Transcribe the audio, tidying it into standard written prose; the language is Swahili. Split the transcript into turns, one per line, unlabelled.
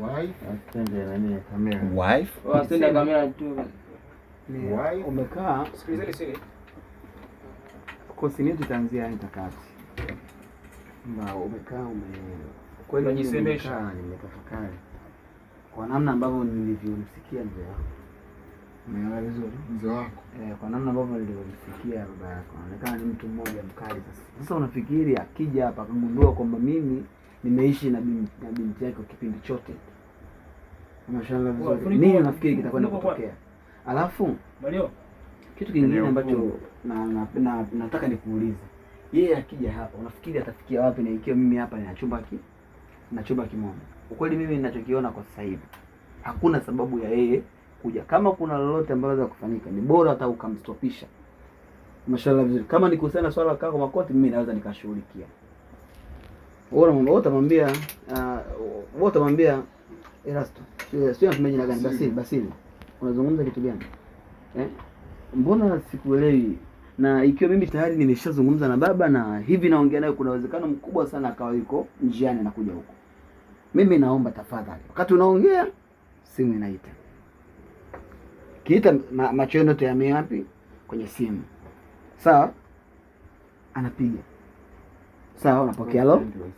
Wife.
Asante nani ya kamera.
Wife?
Wasenda kamera tu.
Ni
Why?
umekaa
Sikilizeni siri.
Kosi yetu itaanzia nitakati. Mbao umekaa kweli mimi
Unajisemesha.
nimekaa nimetafakari kwa namna ambavyo nilivyomsikia mzee wako. Umeelewa vizuri?
Mzee wako.
Eh, kwa namna ambavyo nilivyomsikia baba yako anaonekana ni mtu mmoja mkali. Sasa unafikiri akija hapa akagundua kwamba mimi nimeishi na binti yake kwa kipindi chote, mashallah vizuri, nini unafikiri kitakwenda kutokea? Alafu
Mario.
kitu kingine ambacho na nataka nikuulize, yeye akija hapa unafikiri atafikia wapi, na ikiwa mimi hapa nina chumba kimoja? Ukweli mimi ninachokiona kwa sasa hivi hakuna sababu ya yeye kuja. Kama kuna lolote ambalo linaweza kufanyika, ni bora hata ukamstopisha. Mashallah vizuri. Kama ni kuhusiana na swala la kaa kwa makoti, mimi naweza nikashughulikia. Wewe utamwambia Erasto, sio anatumia jina gani? Basili, Basili. Unazungumza kitu gani? Eh? Mbona sikuelewi? Na ikiwa mimi tayari nimeshazungumza na baba na hivi naongea naye, kuna uwezekano mkubwa sana akawa yuko njiani anakuja huko. Mimi naomba tafadhali, wakati unaongea simu inaita, kiita macho yenu yote yame wapi? Kwenye simu. Sawa, anapiga. Sawa, unapokea. Halo.